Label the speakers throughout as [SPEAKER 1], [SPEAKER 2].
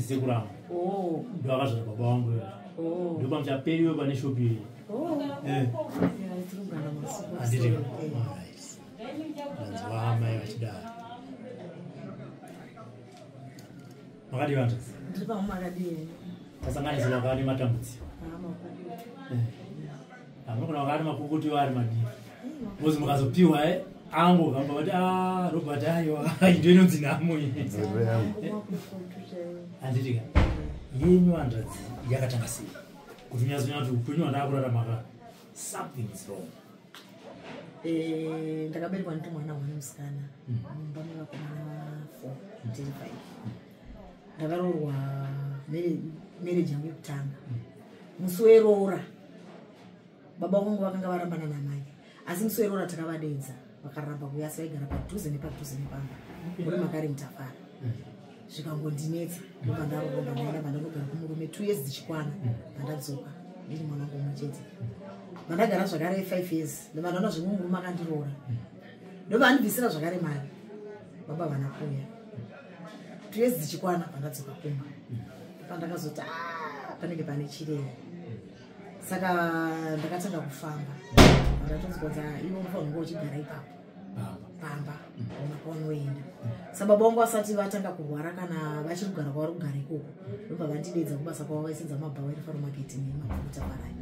[SPEAKER 1] Ndisekuru angu.
[SPEAKER 2] Oh.
[SPEAKER 1] Ndo akazvara baba vangu.
[SPEAKER 2] Oh.
[SPEAKER 1] Ndo pamuchaperiwe pane shopi iyi.
[SPEAKER 2] Oh.
[SPEAKER 1] Eh.
[SPEAKER 2] Yeah, tiri kugara masuku.
[SPEAKER 1] Handiti.
[SPEAKER 2] Eh.
[SPEAKER 1] Alright. Ndanzwa amai vachidaro. Makadii vantu?
[SPEAKER 2] Ndiri pamwe makadii?
[SPEAKER 1] Tasanganisira vakava nematambudziko.
[SPEAKER 2] Ah, makukutu.
[SPEAKER 1] Eh. Hamuna vakava nemakukutu ari madii. Mozi mukazopiwa eh angu vamba vati ah Robert aiwa ndiyo inonzi nhamo iyi.
[SPEAKER 3] Nzeve yangu.
[SPEAKER 2] Makukutu chaiwo.
[SPEAKER 1] Handiti ka yenyu hanzvadzi yakatanga sei kuti unyatsoona kuti upenyu hwandakurarama ka something is wrong.
[SPEAKER 2] Eh, ndakaberekwa ndiri mwana one musikana mumba mevakomana 4 ndiri 5. Ndakaroorwa marriage yangu yekutanga. Musi weroora baba vangu vakanga varambana namai, asi musi weroora takavadeedza vakaramba kuuya, asi vaigara padhuze nepadhuze nepamba muri makare mutafara. Zvikangondinetsa, ndobva ndaroorwa, ndaenda pandanogara kumurume 2 years dzichikwana, pandadzoka ndiri mwana wangu umwe chete. Vandagara zvakare 5 years, ndobva ndaona zvimwe murume akandiroora, ndobva andibvisira zvakare mari, baba vana kuuya. 2 years dzichikwana pandadzoka kumba, pandakazoti "Ah, panenge pane chirere." Saka ndakatanga kufamba, pandatonzwa kuti "Ah, iwe unofanira kunge uchigara ipapo
[SPEAKER 1] Baba.
[SPEAKER 2] pamba, ona kwaunoenda." Sababa vangu vasati vatanga kurwara, kana vachiri kugara kwavari kugara ikoko, ndobva vandidedza kubasa kwavo, vaisenza mabhawa erifaro market nemabvuta parai.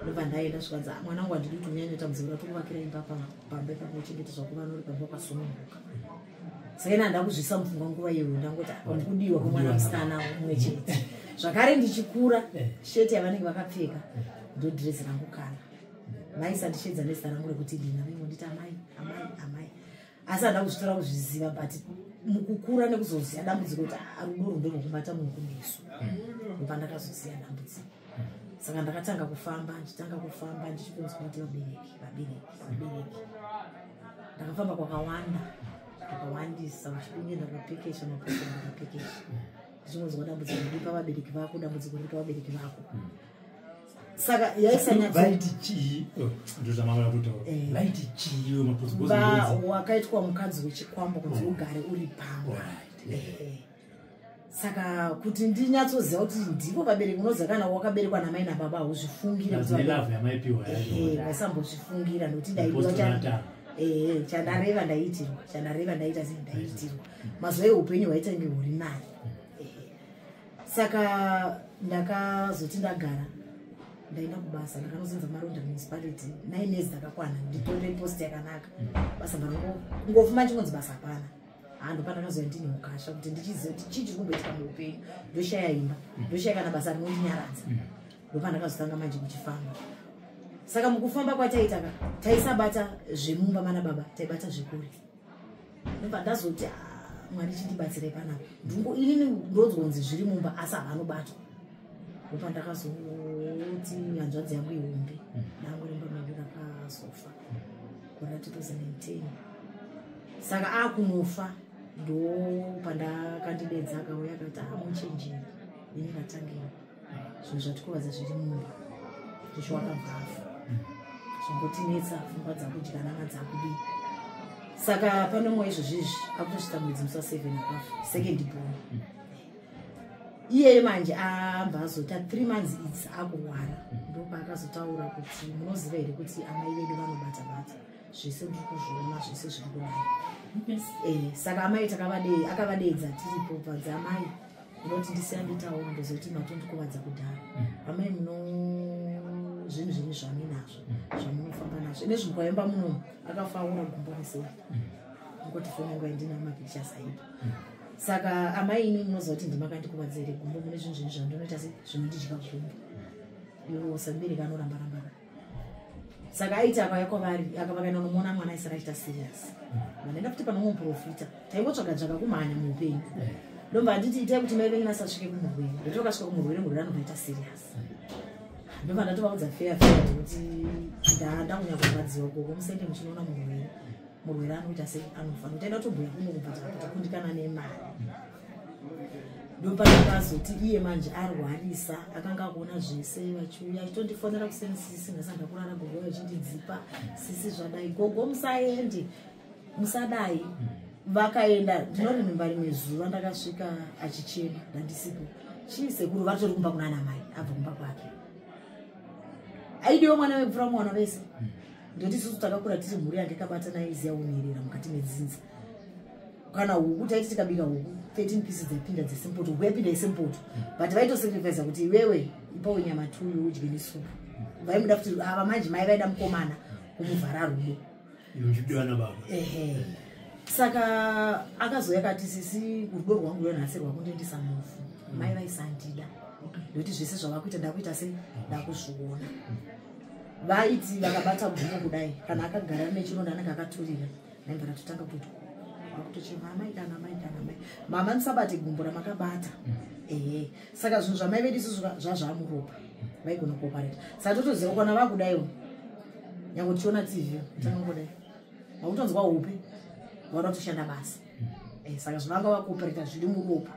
[SPEAKER 2] Ndobva ndaenda, zvikanzi "Ah, mwana wangu, handidi kuti unyanye kutambudzika, kuda tokuvakira imba pamba ipapo, uchengete zvako vana uri pamba wakasununguka." Saka ina handa kuzvisa mupfungwa nguva iyoyo, ndangoti "Ah, ndikudiwa kwemwana musikana umwe chete." Zvakare ndichikura, sheti yavanenge vakapfeka ndo dhirezi rangu, kana vaisandishedza nezita rangu rekuti Lina, vaingonditi amai, amai, amai, asi handa kuzvitora kuzviziva. But mukukura nekuzoziva dambudziko kuti ah, rudo rundo rwekubata munhu kumeso, ndobva ndakazoziva dambudziko. Saka ndakatanga kufamba, ndichitanga kufamba ndichikunzwa kuti vabereki, vabereki, vabereki. Ndakafamba kwakawanda, kwakawandisa, uchipinge ndakapekesha maposto, ndakapekesha ndichingonzwa dambudziko riri pavabereki vako, dambudziko riri pavabereki vako. Saka yaisanyatso
[SPEAKER 1] Vaiti chii? Oh, ndozvamava kutaura.
[SPEAKER 2] Eh.
[SPEAKER 1] Vaiti chii maposto?
[SPEAKER 2] Wakaitwa mukadzi wechikwambo, kunzi ugare uri pamba.
[SPEAKER 1] Alright.
[SPEAKER 2] Eh. Saka kuti ndinyatsoziva kuti ndivo vabereki, unoziva kana wakaberekwa namai nababa hauzvifungire kuti
[SPEAKER 1] Nelove yamaipiwa.
[SPEAKER 2] Ehe, vaisambozvifungira nokuti ndaidiwa.
[SPEAKER 1] Postnatal.
[SPEAKER 2] Ehe, chandareva ndaiitirwa, chandareva ndaita sei ndaiitirwa. Mazuva eupenyu hwaitange huri nani. Ehe. Saka ndakazoti ndagara, ndaenda kubasa, ndakanozenza Maronda Municipality 9 years ndakakwana, nditore post yakanaka. Basa ngofuma chingonzi basa hapana. Hando pandakazoya ndine ukasha kuti ndichiziva kuti chii chiri kumboitika muupenyu. Ndoshaya imba, ndoshaya kana basa rinondinyaradza. Ndopandakazotanga manje kuchifamba. Saka mukufamba kwataita ka, taisabata zvemumba mana baba, taibata zvekure. Ndobva ndazoti "Ah, Mwari chindibatsirai panapa." Ndingo inini ndodzonzi zviri mumba asi havanobatwa. Ndopa ndakazoti hanzvadzi yangu ihombe dango remba medu rakazofa gore ra 2010. Saka akunofa, ndo pandakandidedza, akauya akati "Ah, muchenjeri, ini ndatangewo zvinhu zvatikuvadza zviri mumba." Zvicho wakabva afa, zvangotinetsa, pfungwa dzakudyanana dzakudii. Saka pane mumwe izvozvizvi akutosvika mwedzi musi wa7 akafa, second born. Iyeye manje ambva azota 3 months idzi akurwara, ndopaakazotaura kuti "Munoziva here kuti amai vedu vanobata bata zvese? Ndiri kuzviona zvese zviri kudai." Eh, saka amai akavadeedza tiripo, bvanzi "Amai, unoti ndisiya nditaura, ndozoti matondikuvadza kudhara. Amai, muno zvinhu zvenyu zvamuinazvo zvamunofamba nazvo ine zvinhu kwaimba munomu." Akafaura gumbo resei, ngoti foni yangu yandina mapictures aipo. "Saka amai, imi munoziva kuti ndimakandikuvadza here gumbo? Mune zvinhu zvenyu zvandinoita se zvinondidya gumbo." Iwo samubereki anoramba rambara. Saka aiti akauya kwavari, vakaenda nomuona mwana aisara achiita serious. Vanoenda futi pane muprofita, taingotsvaga tsvaga kumhanya muupenyu. Ndobva handiti itai kuti mai venyu vasasvike kumurwere, ndoti vakasvika kumurwere, murwere anobva aita serious. Ndobva ndatovaudza feya feya kuti ndakunya kurwadziwa, gogo, musaende muchinoona murwere, murwere anoita sei, anofa, nokuti aida kutobhuya kuno kubvunza kuti akundikana nemari. Ndopandakazoti iye manje arwarisa, akanga akuona zvese, vachiuya achitondifonera kuseni, "Sisi, ndasanda kurara gogo vachindidzipa, sisi zvadai, gogo musaende, musadai." Vakaenda, ndinorememba rimwe zuva ndakasvika achichema, ndandisipo. Chii sekuru vatori kumba kuna anamai, abva kumba kwake. Aidiwa mwana wepfura mwana vese. Ndoti isusu takakura tiri mhuri yange yakabatana iziya unherera mukati medzinza. Kana huku taiti tikabika huku 13 pieces dzaipinda dzesimpoto, huku yaipinda yesimpoto. But vaitosacrifice kuti iwewe ipawo nyama tuyu udye nesupu. Vaimuda futi ava manje mai vaida mukomana kumuvhara rudo.
[SPEAKER 1] Iwe uchidiwa nababa.
[SPEAKER 2] Ehe. Saka akazouya akati sisi rudo rwangu rwenhasi rwakundiendesa mufu. Mai vaisandida. Ndokuti zvese zvavakuita ndakuita sei ndakuzviona. Vaiti vakabata gumbo kudai kana akagara nechironda anenge akaturira naibva ratotanga kuti vakutochema amai kana amai kana amai mama musabate gumbo ramakabata. Ehe. Saka zvinhu zvamai vedu isusu zvazvamuropa vaigona kuopareta. Saka totoziva kana vakudaiwo nyange tichiona TV tanongodai vakutonzwa hope vada kutoshanda basa. Saka zvavanga vakuopareta zviri muropa.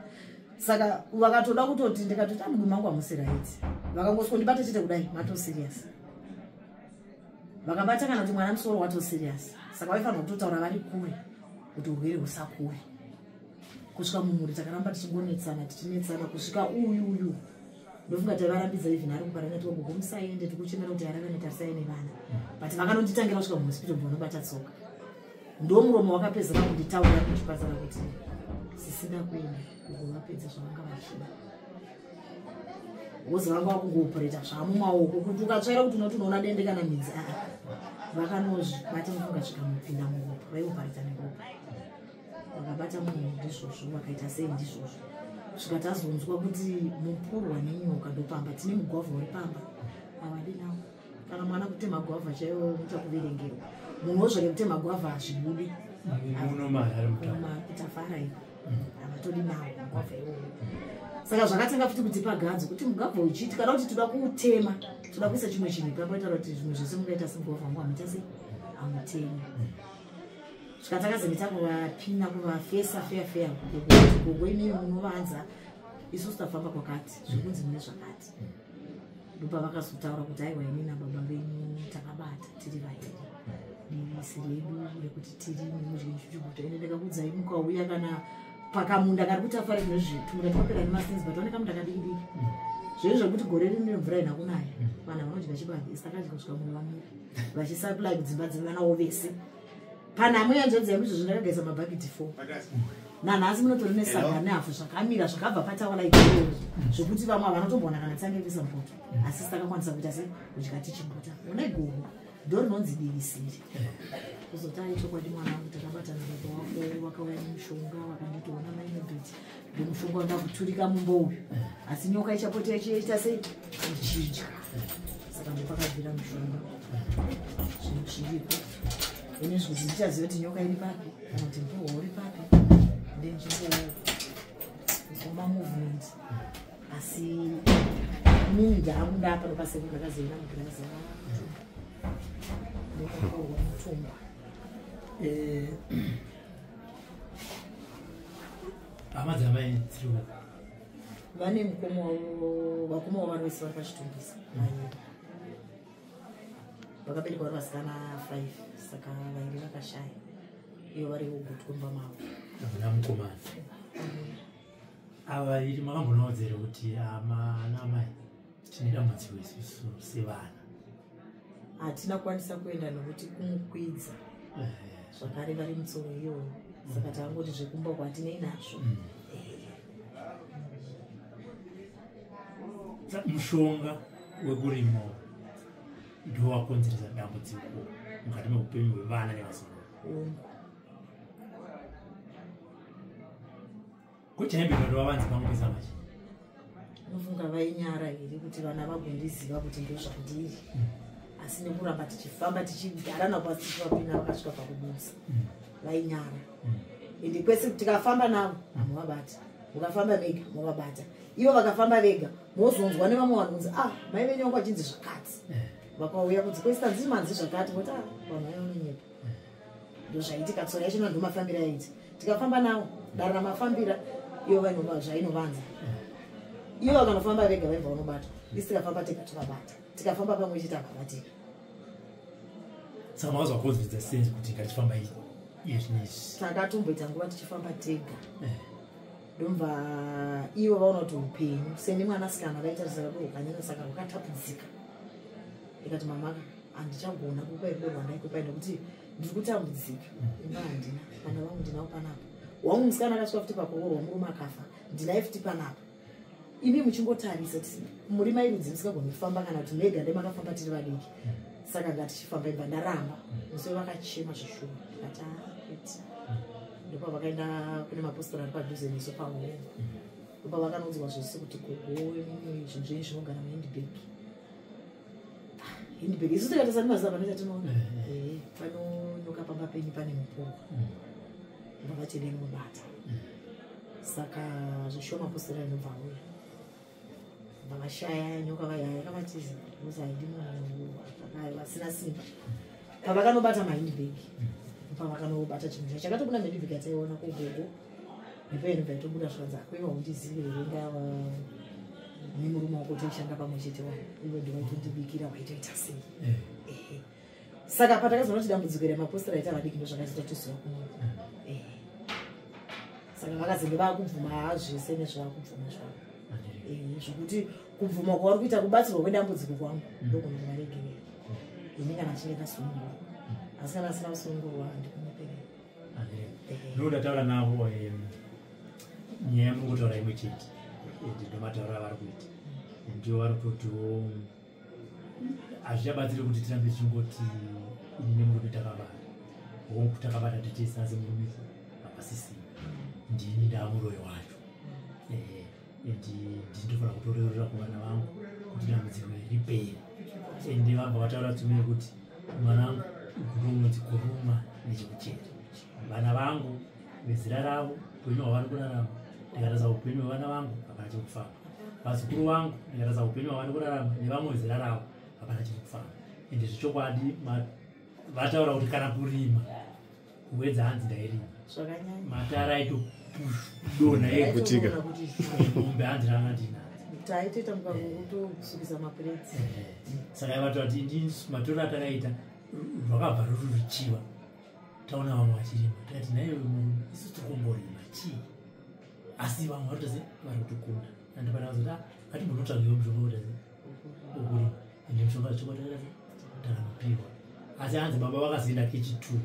[SPEAKER 2] Saka vakatoda kutoti ndikatoti amudumbu mangu hamusi right. Vakangoswondibata chete kudai mato serious. Vakabata kana kuti mwana musoro wato serious. Saka vaifanirwa kutotaura vari kure kuti urwere husakure. Kusvika mumhuri takaramba tichingonetsana tichinetsana kusvika uyu. Ndofunga taivarambidza even ari kuparana tiwagogo musaende tikuchemera kuti ararame tarisai nevana. But vakanonditangira kusvika muhospital bva vanobata tsoka. Ndomuromo wakapedzera kunditaurira kuchipatara kuti sisina kuenda uko vapedza zvavanga vachida. Vozi vanga vakungooperata zvamumaoko kuti ukatsvaira kuti unoti unoona dende kana midzi aa. Vakanozvibata mufunga zvikamupinda muropa vaioperata neropa. Vakabata munhu ndizvozvo vakaita sei ndizvozvo. Svika tazonzwa kuti mupurwa nenyoka ndopamba tine mugwavha uri pamba. Havadi nawo. Kana mwana kutema gwavha chaiwo muchakuverengerwa. Munhu wozvake kutema gwavha hazvibudi.
[SPEAKER 1] Munomara mutamba.
[SPEAKER 2] Kutafara iko. Havatodi nawo mugwavha iwowo. Saka zvakatanga futi kuti pagadzo kuti mugwavha uchiiti kana kuti toda kuutema toda kuisa chimwe chinhu ipapo itaura kuti zvimwe zvese mungaita semugwavha wangu hamuita sei hamutemi. Svika takazenge kuvapina kuvafesa feya feya kuti gogo imimi munovanza isusu tafamba kwakati zvekunzi mune zvakati. Ndopa vakazotaura kuti aiwa ini nababa venyu takabata tiri vaviri. Divisi redu rekuti tiri mudye chichiguta ende ndakakuudzai mukauya kana pakamunda kari kutafara zvinozvitura twapera nemasenzi but one kamunda kadiki diki. Zvinhu zvekuti gore rino mvura ina kunaya vanhu vanodya chibage isi takadya kusvika mwoyo vamira vachisupply kudzimba dzevanawo vese. Panhamo yanzvadzi yangu izvozvo ndakagaisa mabhakiti 4. Nanhasi munotori nesaga nehafu zvakamira zvakabva patawala ikweyo zvekuti vamwe havanotomboona kana tsange kuisa mupoto asi takakwanisa kuita sei kudya tichiguta. Une gogo ndo rinonzi divisiri. Kuzoti ai chokwadi mwana wangu takabatana baba wako vakauya nemushonga vakanditoona mai Nobert ndomushonga wandakuturika mumbo uyu asi nyoka ichapota ichiita sei ichidya. Saka ndopakabvira mushonga zvinhu zviripo. Ini zvekuti ndichaziva kuti nyoka iri papi kana kuti mpuhwa uri papi ndenzvimbo zoma movement asi inini ndangu ndapano pasekuru ndakazoenda mugirazi ndakakorwa mutumba.
[SPEAKER 1] Hama dzamai dziri uko
[SPEAKER 2] vane mukoma wavo vakoma wavo vari vese vari pachitumbisa vairi vakaberekwa vari vasikana 5 saka vairi vakashaya ivo vari kugutwa mumba mavo.
[SPEAKER 1] Havana mukomana. Ava vaviri makambonaudza here kuti ama naamai tine dambudziko isusu sevana?
[SPEAKER 2] Hatina kukwanisa kuenda nokuti kumukwidza zvakare vari mutsoro iyoyo saka tangoti zvekumba kwatinei nazvo.
[SPEAKER 1] Mushonga wekurima ndowakonzeresa dambudziko mukati meupenyu hwevana nevazukuru. Kuchaimbirwa ndovavanzi pamupisa machi.
[SPEAKER 2] Unofunga vainyara here kuti vana vagondiziva kuti ndozvandiri? Asi nekuramba tichifamba tichigara navo pasi tichivapina vakasvika pakubusa. Vainyara. Ende kwese tikafamba navo hamuvabati. Mukafamba mega movabata. Ivo vakafamba vega mozonzwa nevamwe vanhu kunzi ah mai venyu vangu vachinzi zvakati. Vakauya kunzi kwese tanzi manzi zvakati voti ah vanhu vaya vanonyepa. Ndozvaitika tsoro yacho ndomafambira aiti. Tikafamba navo dare ramafambira ivo vainova zvainovanza. Ivo vakanofamba vega vaibva vanobatwa. Isi tikafamba tega tovabata. Tikafamba pamwe chete havabatiki.
[SPEAKER 1] Saka makazovakonzeresa sei kuti ngatichifamba iye zvinezvi?
[SPEAKER 2] Takatomboita nguva tichifamba tega. Ndomva ivo vaona kuti upenyu seni mwanasikana vaitarisa rudo rwakanyanya, saka rwakatapudzika. Ndikati, "Mama, handichagona kukupai rudo rwandaikupai nekuti ndiri kutambudzika. Imba handina, vana vangu ndinavo panapa. Wangu musikana akasvika futi pakuroorwa, murume akafa, ndinaye futi panapa. Imi muchingotarisa muri mai rudzi musingagoni kufamba, kana kuti mega ndemakafamba tiri vadiki, saka ngatichifamba." Imba ndaramba. Musi vakachema zvishuwa. Ndikati, "Kuti." Ndopa vakaenda kune mapostori ari padhuze nesu pahoro. Ndopa vakanonzwa zvese kuti, "Gogo, imimi zvinhu zvenyu zvinogara muhandbag." Handbag isu tikatarisa nemazuva panoita tinoona panonyoka pamba penyu pane mupurwa. Bva vachidei munobata. Saka zvishuwa mapostori anobva auya, bva vashaya nyoka vaya yakavatiza, because haidi munhu vasina simba. Pavakanobata mahandbag, pavakanobata chinhu chacho chakatobuda muhandbag ataiona kugogo, mhepo inobva itobuda. Zvikanzi, "Akweva undizive here? Ngava nemurume wako toishanda pamwe chete wani, iwe ndiwaitondibikira, waitoita sei?" Ehe. Saka patakazoona kuti dambudziko remapostori aita vadiki, ndo zvakazoita toziva kuno. Ehe. Saka vakazenge vaakubvuma zvese nezvavakubvuma zvavo. Zvokuti kubvuma kwavari kuita kubatsirwa kwedambudziko kwangu ndogona kuvaregerera ini kana achinge ndasunungurwa, asi kana asina kusunungurwa handikumuperera.
[SPEAKER 1] Ndinodataura navo nyaya muri kutaura imwe chete, ende ndomataura avari kuita. Ndiwo vari kutotiwo hazvichabatsiri kuti tirambe tichingoti ini nemurume takabata. Hongu, takabata titese, asi murume hapasisina, ndini ndaamuroyi wacho. And ndinofanira kutoreurira kuvana vangu kuti dambudziko iri ripere. Ende vabva vataura tsumo yekuti, "Mwanangu, unonzi kuruma nechekuchera." Vana vangu vezera ravo, upenyu hwavari kurarama, ndikatarisa upenyu hwevana vangu, hapana chekufamba. Vazukuru vangu, ndikatarisa upenyu hwavari kurarama nevamwe vezera ravo, hapana chekufamba. Ende zvechokwadi vataura kuti kana kurima kuwedza, hanzi ndairima
[SPEAKER 2] Zvakanyanya.
[SPEAKER 1] Matara aitodonha ega.
[SPEAKER 3] Kutika.
[SPEAKER 2] Taitoona kuti
[SPEAKER 1] Mombe hanzi ranga ndinadzo.
[SPEAKER 2] Taitoita mukangotosukisa mapuretsi.
[SPEAKER 1] Saka vataura kuti ini matorero atakaita rwakabva ruri ruchiva. Taona vamwe vachirima, tikati, "Naiwe murume, isu tiri kumborima chii? Asi vamwe vari kuita vari kutikunda." Andipana vazoti, "Ah, ngatimbonotsvagewo mushonga wekuita sei, wokurima." Ende mushonga zvechokwadi takaita sei, takanopiwa. Asi hanzi baba vakazoenda kechi2,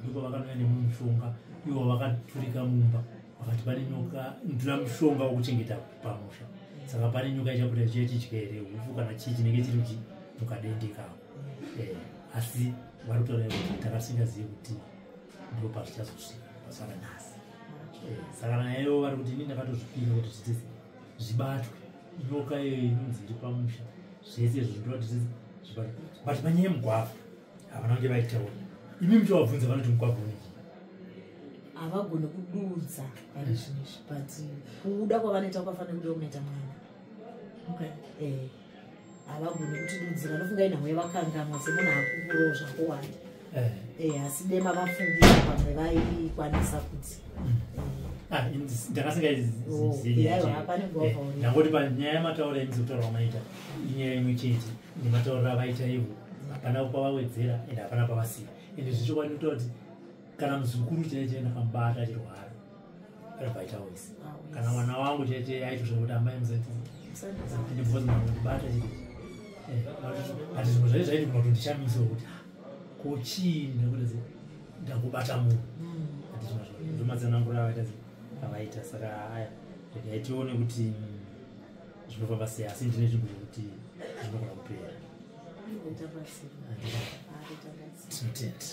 [SPEAKER 1] ndipo vakanouya nemumwe mushonga iwo vakaturika mumba, vakati pane nyoka, ndina mushonga wokuchengeta pamusha, saka pane nyoka ichabuda chiya chidya here hufu kana chii chinenge chiri chi mukadende kako. Asi vari kutaura kuti takasingazivi kuti ndo pazvichazosvika pasara nhasi. Saka nayewo vari kuti ini ndakatozvipira kuti zvitese zvibatwe, nyoka iyoyo inonzi iri pamusha, zvese izvo ndinoti zvese zvibatwe. But panyaya yemugwavha havana kunge vaitaura. Imi muchovabvunza, vanoti mugwavha unechii?
[SPEAKER 2] Havagoni kududza pari zvinezvi, but kuuda kwavanoita kwakafanira kudiwa kunoita mwana. Havagoni kutidudzira. Nofunga inhau yavakanganwa semunhu akukurawo zvakuwanda. Asi dema vafungira pamwe vaikwanisa kuti
[SPEAKER 1] Ah,
[SPEAKER 2] Oh,
[SPEAKER 1] ndakasingazivi.
[SPEAKER 2] Hapana gwavha uri.
[SPEAKER 1] Ndangoti panyaya yamataura imi, sekutaura kwamaita, inyaya imwe chete nematauriro avaita ivo. Hapana kwavawedzera ende hapana pavasiya. Ende zvechokwadi kutaura kuti kana muzukuru chaiye chaiye ndakamubata achirwara, anobva aita wese.
[SPEAKER 2] Ah, wese.
[SPEAKER 1] Kana mwana wangu chaiye chaiye aitosvika kuti, "Amai, musaiti," ende because mandibata chiri, but zvimwe zvacho zvaiti kuna kutondishamisawo kuti, "Ah, ko chii?" Nekuti se ndangobata munhu. Ndomatsanangura avaita avaita. Saka aya, regai tione kuti zvinofamba sei, asi ndine chimbo chekuti zvinogona kupera.
[SPEAKER 2] Kuita pasina. Ah, kuita pasina.
[SPEAKER 1] Tinotenda.